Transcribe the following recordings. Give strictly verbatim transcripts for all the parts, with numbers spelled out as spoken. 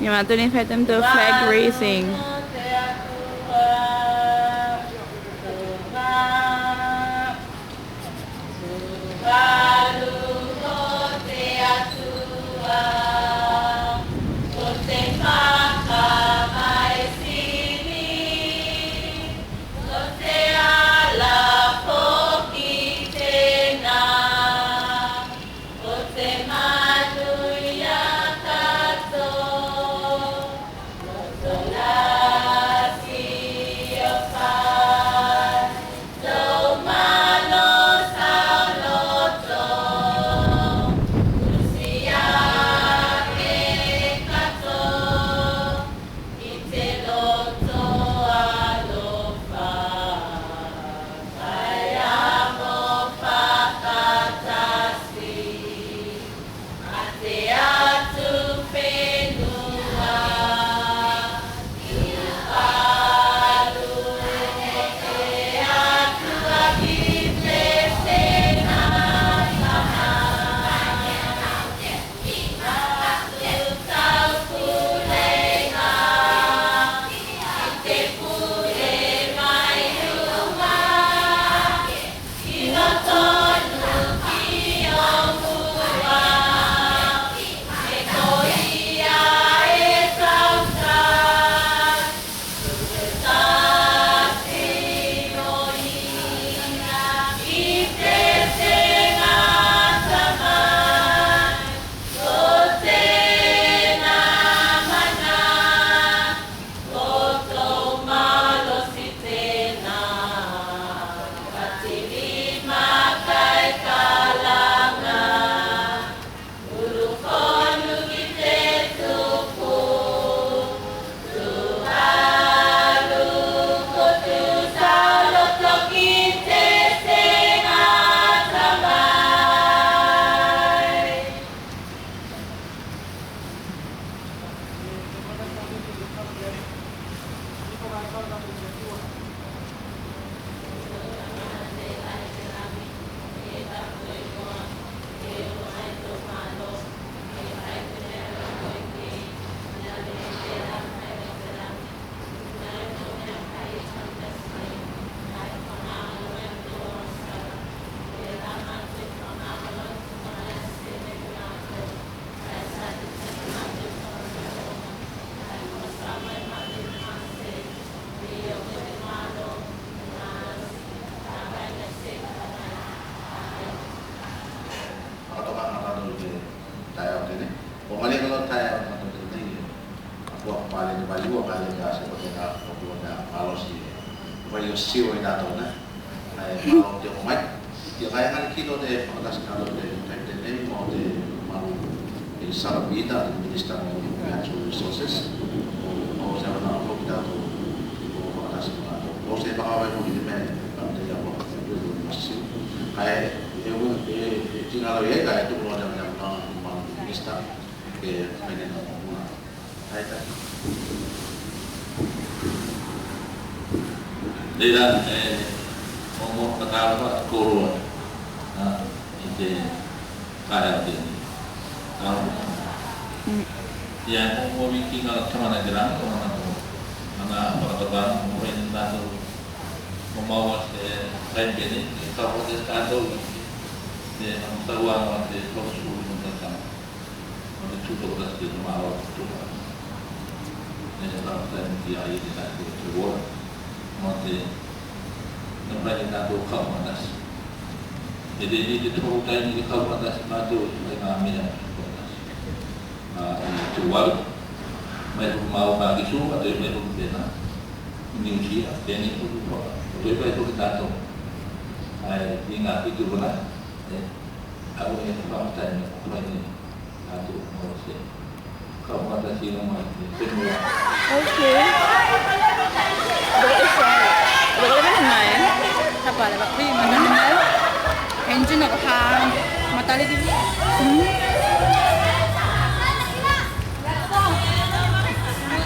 Ia, matou nei fai tatou flag raising. Fakatoka tatou te taeao tenei. Ko malie kala taeao tatou tenei. Ko paleni mai ua, paleni a se ko te ka ko te malosi. Ko i o sio i tatou nei. Kae malo te o mai. Ia kae ngali kilo te fakatasi tatou te taimi tenei mo te malu i Sarapita, te Minista mo Natural Resources. Ko, ko se avanoa foki tatou ko fakatasi mo tatou. Ko se fakavae foki te mea e, ka te ia ko, e, e, e, masi. Kae, e, e, e, tigā loa ia, kae tuku loa te avanoa mo te malu i te Minista ke fai ne na muna. Tela, e, mo, mo, fakatalofa koroua, a, i te taeao tenei. Talofa. Mm. Ia, mo, mo vikiga o Tamana i te lagi, o ana ko, ana fakatoka, mo e tatou, mo maua se taimi penei, e kau atu tatou i te, te, ana tauaga o te tolu sefulu o te tama. O te tu tokotasi o te malo o te tufa. E, e fakafetai ki a ia te tatou te uora. Mo te, na fai ne tatou kau fakatasi. E te, e te tolu taimi ke kau fakatasi matou i te faiga mea fakatasi. A, i Tuvalu. Mai foki maua ki Suva, toe mai foki penā. Niu Sila, penei foki faka, toe mai foki tatou. Ae, i gā fitu konā, e, au e fakafetai ne fai ne tatou mo se kau fakatasi mo te fenua. Okay. Engine o ha matali ki. Hmm.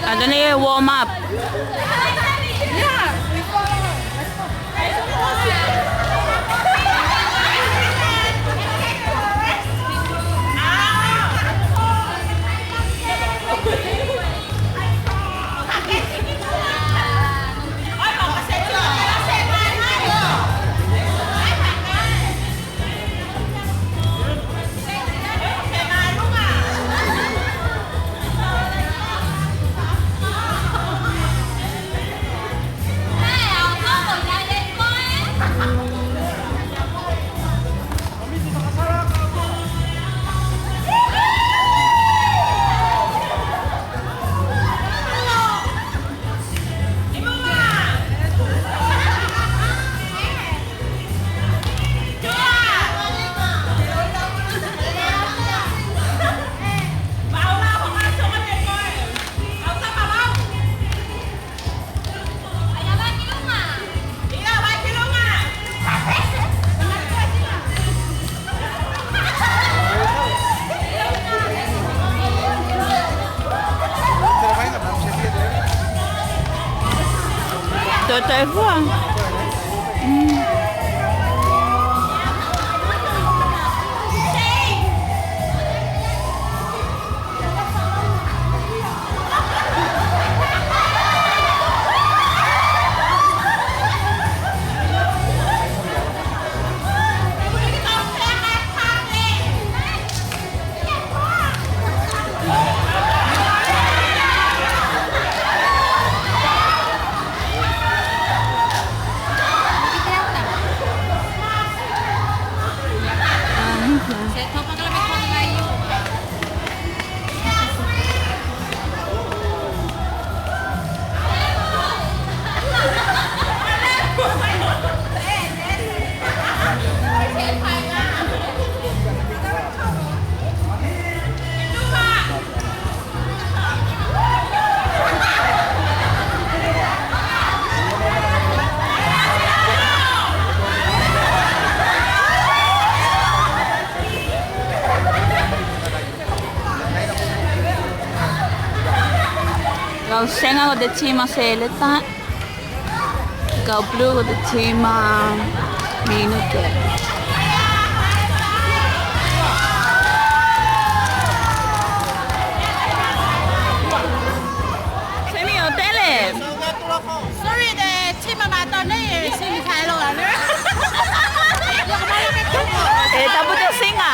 Ada ne warm up. Toe, toe fua. Mm. Kau sega ko te tima Seleta. Kau blue ko te tima Minute. Semi o tele. Sorry, the team of Atone is in Kailo. E tapu te siga.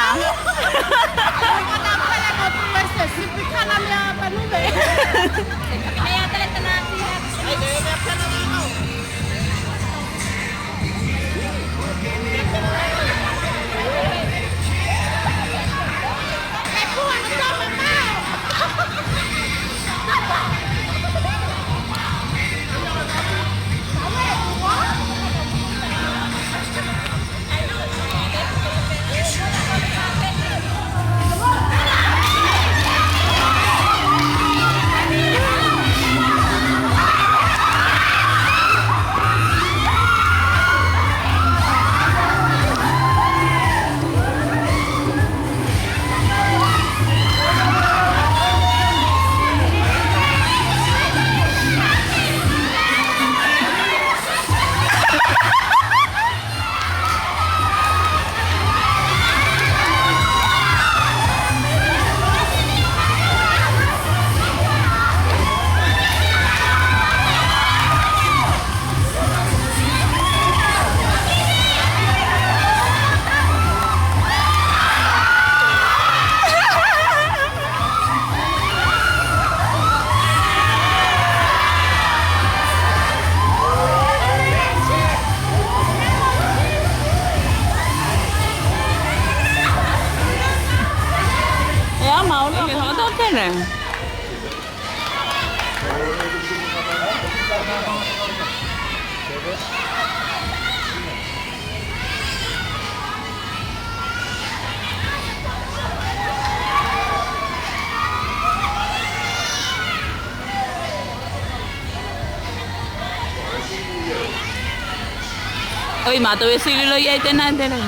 Oi, matou e sili loa i ei tenā, tenā.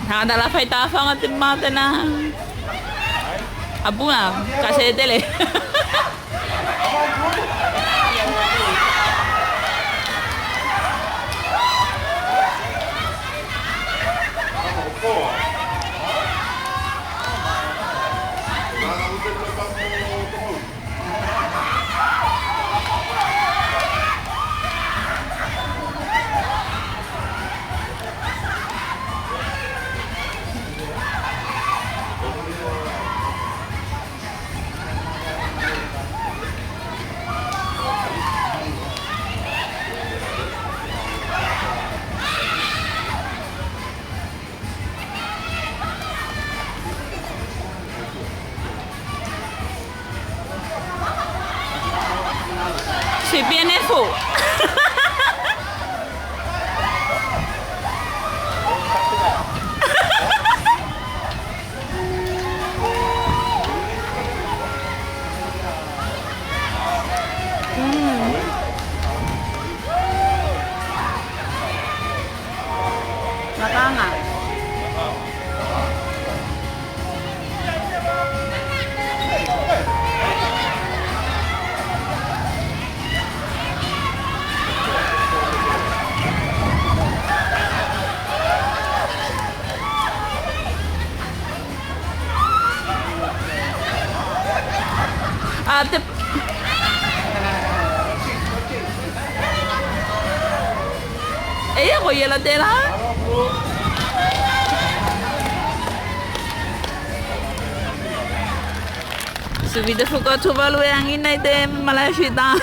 Tagata la fai tafaga te mata na. A puga, ka se tele. Pipiane fou. Mm. Makaga. A te. E ia ko ia la tela. Suvita fuka Tuvalu e agina i te malae fita.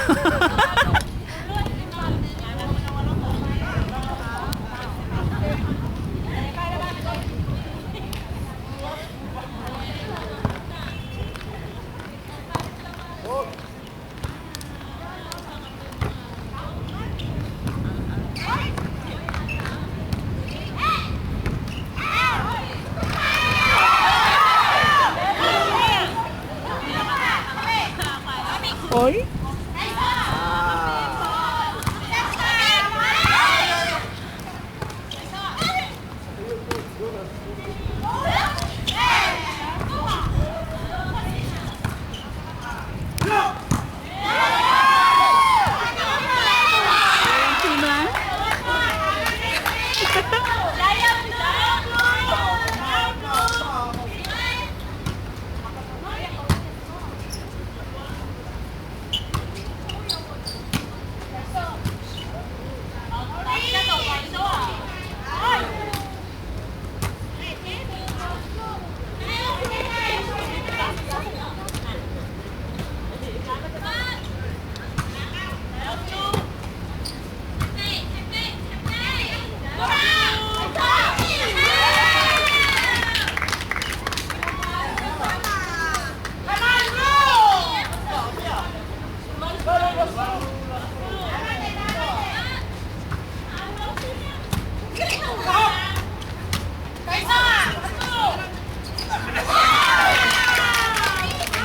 Oi.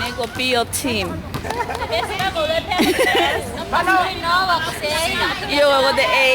Nei ko P O team. Io, ko te A.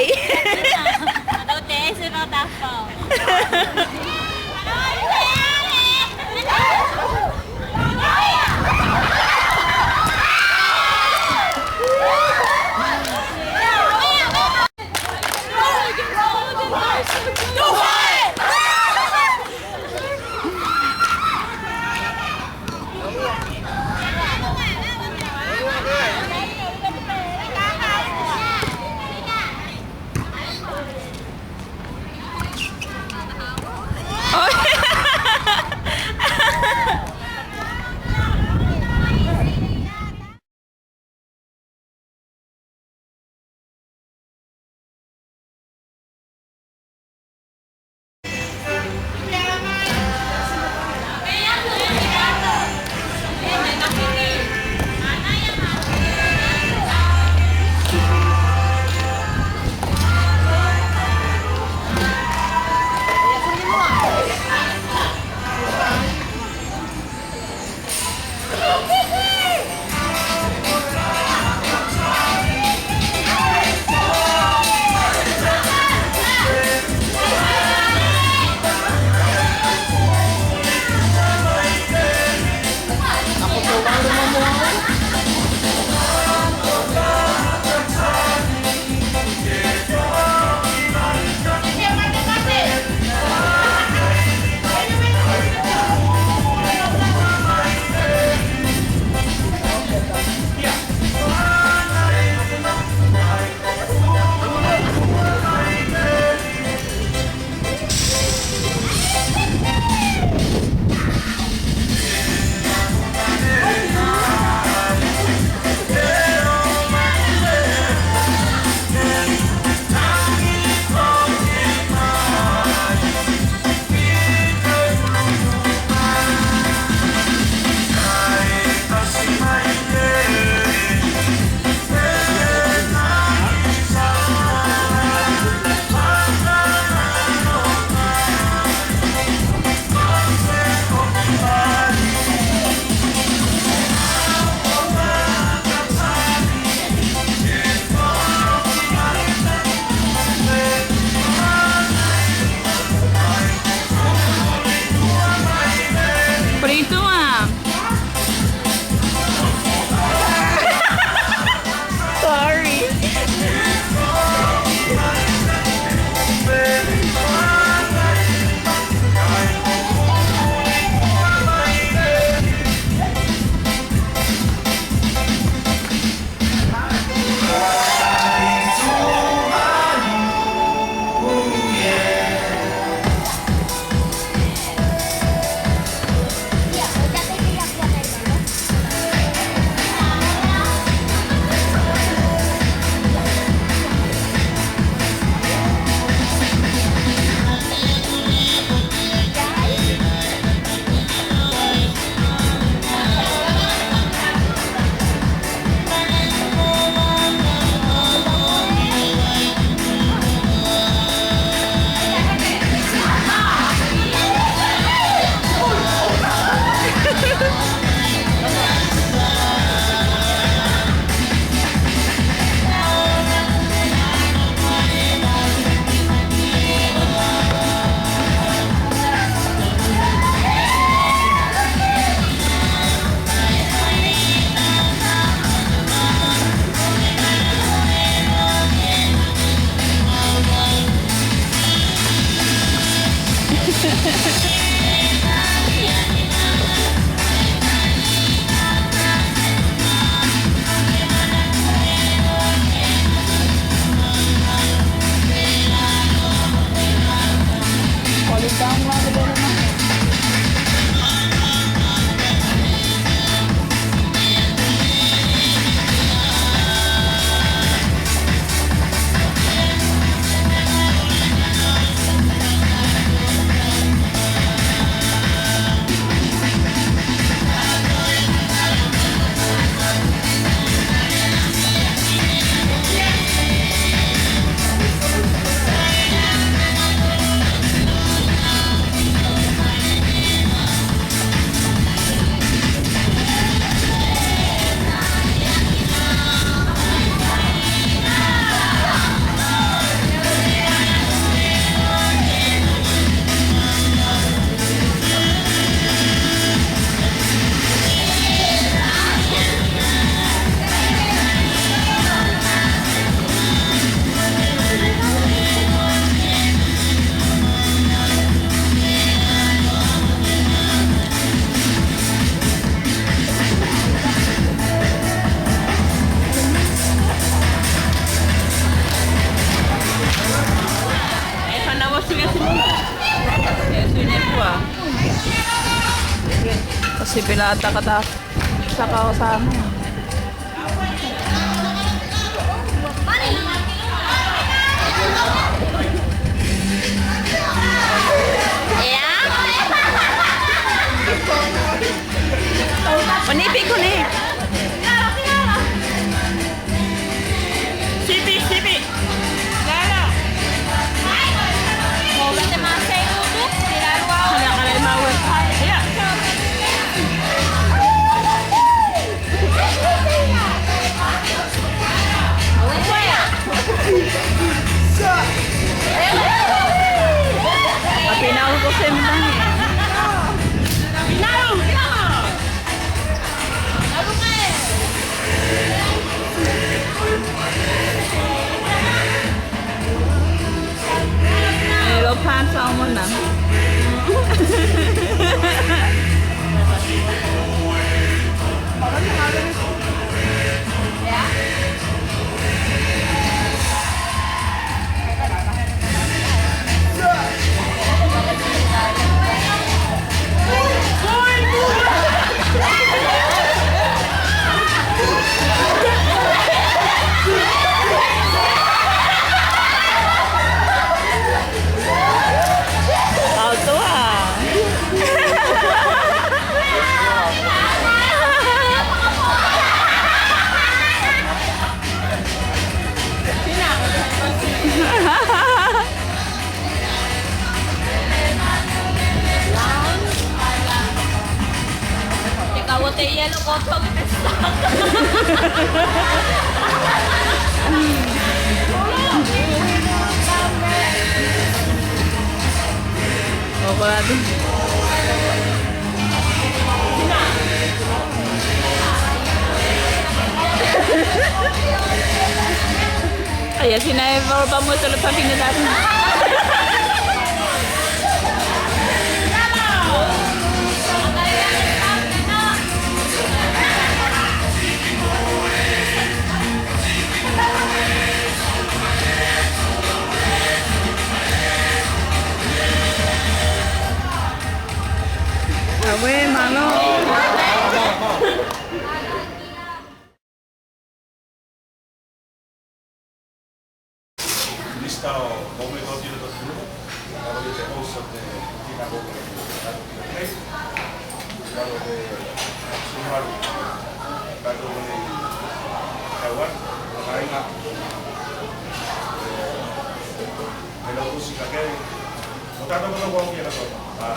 E fana ua suga si muna. E sui ne fua. O si pila takata saka o Samoa. Ea? O ni piko ni. Sipi, sipi. Lo pan sa o mona. Ai, asina e valopa mo tole papine tatu. Awe, malo. Minisita o Moomii Tino Tupuna, kae ko te host o te Tino Tupuna, kae ko te Sumaru, kae ko te Taiwan, kae ko te Lau Usi Kakei, ko tatou ko fia katoa. A,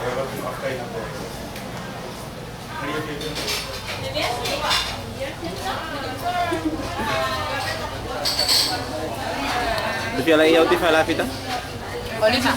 e ora ki after ina te Te fia la ia o te fai la fita. Oliva.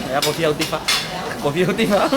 Ia, ko fia uti fa. Ko fia uti fa.